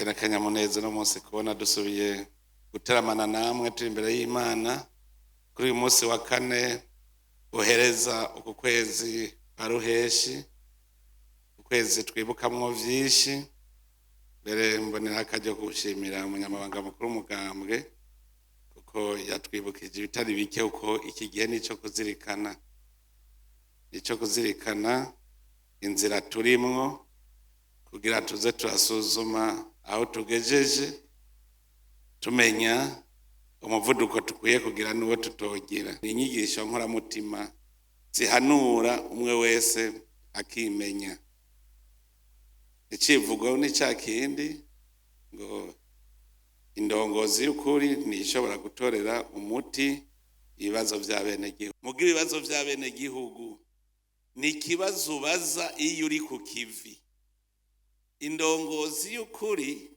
Akanyamuneza uno munsi kubona dusubiye guteramana namwe turi imbere y'Imana kuri uyu munsi wa kane uhereza uku kwezi kwa Ruheshi, ukwezi twibukamwo vyinshi. Mbere mbonera akaryo gushimira umunyamabanga mukuru w'umugambwe kuko yatwibukije ibitari bike, kuko iki gihe nico kuzirikana, nico kuzirikana inzira turimwo kugira tuze turasuzuma aho tugejeje, tumenya umuvuduko tukwiye kugira n'uwo tutogira. Ni inyigisho nkoramutima zihanura umwe wese akimenya. Icivugo ni ca kindi ngo indongozi y'ukuri ntishobora gutorera umuti ibibazo vya benegihugu. Muga ibibazo vya benegihugu ni ikibazo ubaza iyo uri ku kivi. Indongozi y'ukuri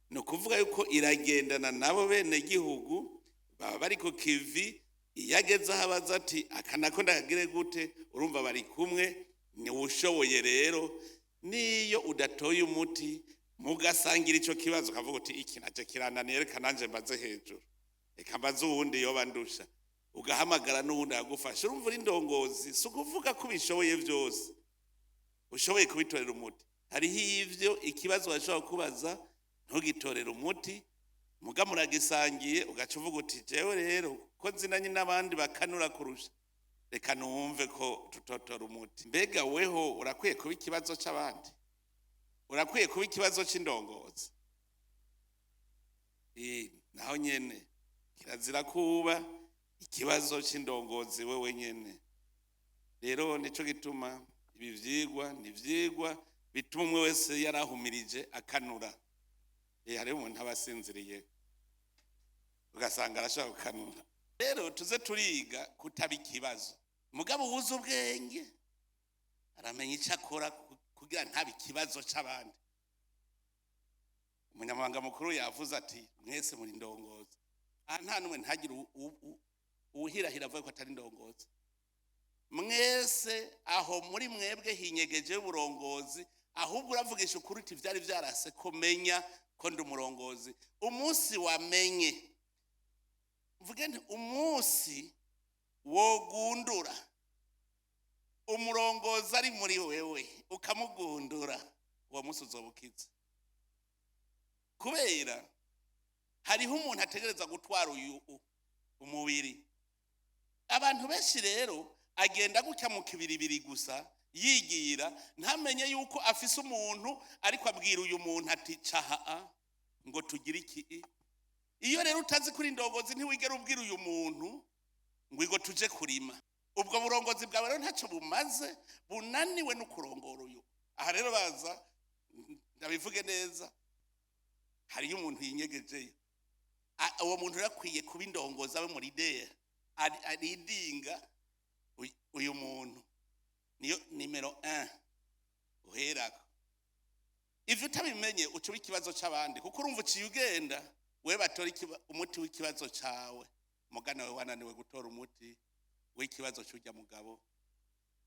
ni ukuvuga yuko iragendana nabo benegihugu baba bari ku kivi. Iyo ageze aho abaza ati aka nako ndakagire gute, urumva bari kumwe, niwe ushoboye. Rero niyo udatoye umuti mugasangira ico kibazo, ukavuga uti iki naco kirananiye, reka nanje mbaze hejuru, reka mbaze uwundi yoba ndusha, ugahamagara n'uwundi agufasha. Urumva uri indongozi, si ukuvuga ko ubishoboye vyose, ushoboye kubitorera umuti. Hariho ivyo ikibazo bashobora kubaza ntugitorere umuti, muga muragisangiye, ugaca uvuga uti jewe rero ko nzinanye n'abandi bakanura kurusha, reka numve ko tutotora umuti. Mbega weho urakwiye kuba ikibazo c'abandi? Urakwiye kuba ikibazo c'indongozi? Naho nyene kirazira kuba ikibazo c'indongozi wewe nyene. Rero nico gituma ibi vyigwa ni ivyigwa bituma umwe wese yarahumirije akanura. Hariho umuntu aba asinziriye ugasanga arashobora gukanura. Rero tuze turiga kutaba ikibazo. Mugabo uwuzi ubwenge aramenya ico akora kugira ntabe ikibazo c'abandi. Umunyamabanga mukuru yavuze ati mwese muri ndongozi. Aha nta n'umwe ntagire uwuhirahira avuga ko atari ndongozi. Mwese aho muri mwebwe hinyegeje y'uburongozi, ahubwo uravugisha ukuri uti vyari vyarase ko menya ko ndi umurongozi. Umunsi wamenye, mvuge nti umunsi wogundura umurongozi ari muri wewe ukamugundura, uwo munsi uzoba ukize. Kubera hariho umuntu ategereza gutwara uyu umubiri. Abantu benshi rero agenda gutya mu kibiribiri gusa yigira, ntamenye yuko afise umuntu ariko abwira uyu muntu ati caha ngo tugire iki. Iyo rero utazi kuri indongozi ntiwigera ubwira uyu muntu ngo igo tuje kurima. Ubwo burongozi bwawe rero ntacyo bumaze, bunaniwe no kurongora uyu. Aha rero baza ndabivuge neza, hariyo umuntu yinyegejeyo. Uwo muntu rero akwiye kuba indongozi, abe muri leader aridinga uyu muntu niyo nimero 1 uherako. Ivyo utabimenye uca uba ikibazo c'abandi, kuko urumva uciye ugenda we batora umuti w'ikibazo cawe, mugana we wananiwe gutora umuti w'ikibazo c'urya mugabo,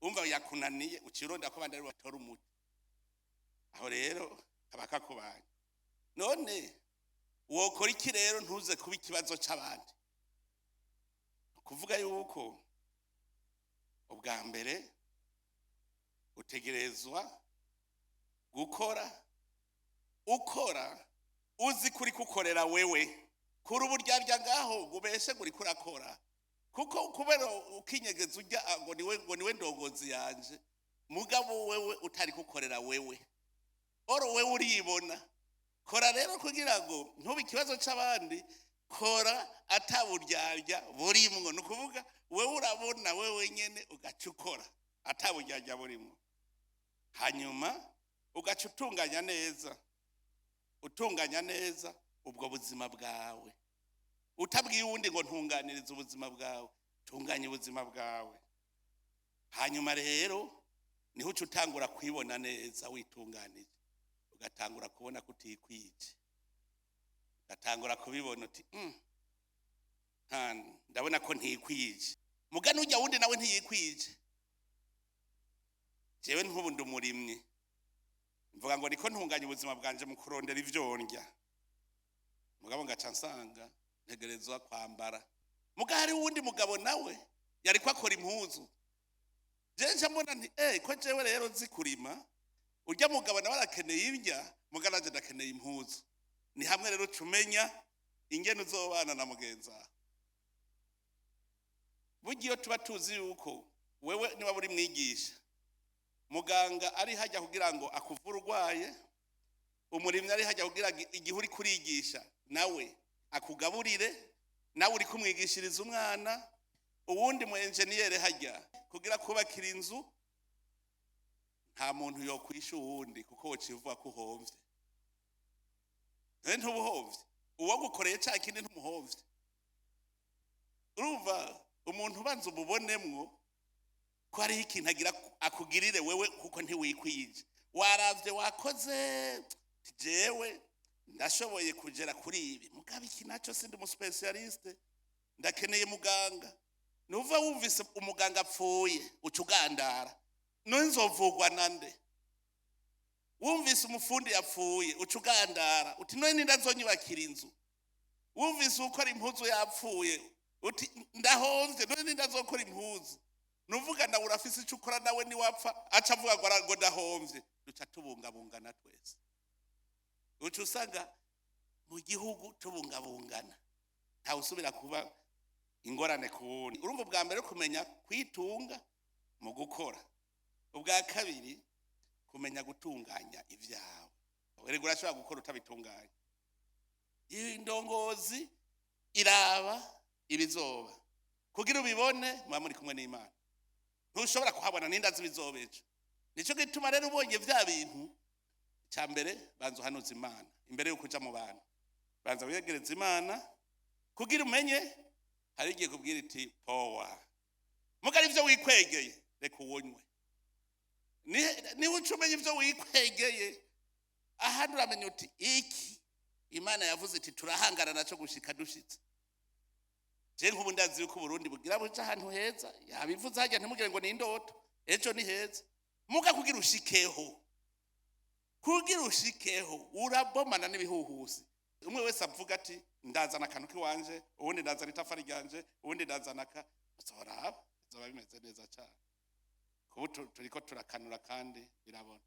umva yakunaniye, uciye urondera ko abandi aribo batora umuti. Aho rero kaba kakubanye. None wokora iki rero ntuze kuba ikibazo c'abandi? Kuvuga yuko ubwa mbere utegerezwa gukora, ukora uzi kuri kukorera wewe, kuri uburyarya ngaho ngo ubeshe ngo uriko urakora, kuko kubera ukinyegeza urya ngo niwe ndongozi yanje, mugabo wewe utari kukorera wewe, oro wewe uribona. Kora rero kugira ngo ntube ikibazo c'abandi, kora ataburyarya burimwo. Ni ukuvuga wewe urabona wewe nyene, ugaca ukora ataburyarya burimwo, hanyuma ugaca utunganya neza, utunganya neza ubwo buzima bwawe. Utabwiye uwundi ngo ntunganirize ubuzima bwawe, tunganya ubuzima bwawe. Hanyuma rero niho uca utangura kwibona neza witunganije, ugatangura kubona ko utikwije, ugatangura kubibona uti ndabona ko ntikwije. Mugani ujya wundi nawe ntiyikwije. Jewe ntubu ndi umurimyi. Mvuga ngo niko ntunganya ubuzima bwanje mu kurondera ivyo ndya, mugabo ngaca nsanga ntegerezwa kwambara. Muga hari uwundi mugabo nawe yariko akora impuzu. Je nca mbona nti ko jewe rero nzi kurima, urya mugabo nawe arakeneye indya, muga nanje ndakeneye impuzu. Ni hamwe rero ucumenya ingene uzobana na mugenzi wawe. Burya iyo tuba tuzi yuko wewe niba uri mwigisha, muganga ari hajya kugira ngo akuvure urwaye, umurimyi ari hajya kugira ngo igihe uri kurigisha nawe akugaburire, nawe uri kumwigishiriza umwana, uwundi mu enjeniyeri hajya kugira kubakira inzu, nta muntu yokwisha uwundi, kuko wocivuga ko uhomvye. Ntubuhovye uwo gukoreye ca kindi, ntumuhovye. Urumva umuntu ubanza umubonemwo ko hariho ikintu agira akugirire wewe, kuko ntiwikwije, waravye, wakoze. Jewe ndashoboye kugera kuri ibi, mugabo iki nacyo sindi umu spécialiste, ndakeneye muganga. Nuva wumvise umuganga apfuye, uca ugandara, nzovugwa nande? Wumvise umufundi yapfuye, uca ugandara, uti none ninde azonyubakira inzu? Wumvise ukora impuzu yapfuye, uti ndahomvye, none ninde azokora impuzu? Nuvuga nawe urafise icyo ukora, nawe niwapfa aca avuga ngo ngo ndahomvye. Duca tubungabungana twese, uca usanga mu gihugu tubungabungana, ntawe usubira kuba ingorane ku wundi. Urumva, ubwa mbere kumenya kwitunga mu gukora, ubwa kabiri kumenya gutunganya ibyawe. Erega urashobora gukora utabitunganya. Indongozi iraba ibizoba, kugira ubibone muba muri kumwe n'Imana. Ntushobora kuhabona n'inda z'ibizoba ejo. Nicyo gituma rero ubonye vya bintu, cya mbere banza uhanuza Imana imbere y'uko uja mu bantu, banza wiyegereza Imana kugira umenye. Hari igihe kubwira iti powa, mugari ivyo wikwegeye reka uwonywe. Niba uca umenya ivyo wikwegeye, ahandi uramenya uti iki Imana yavuze iti turahangana naco gushika dushitse. Je nk'ubu ndazi yuko Uburundi bugira buca ahantu heza, yabivuze hajya, ntimugire ngo ni indoto, ejo ni heza. Muga kugira ushikeho urabomana n'ibihuhusi. Umwe wese avuga ati ndazana akantu k'iwanje, uwundi ndazana itafari ryanje, uwundi ndazana aka. Uzoraba bizoba bimeze neza cyane. Kubu turiko turakanura kandi birabona.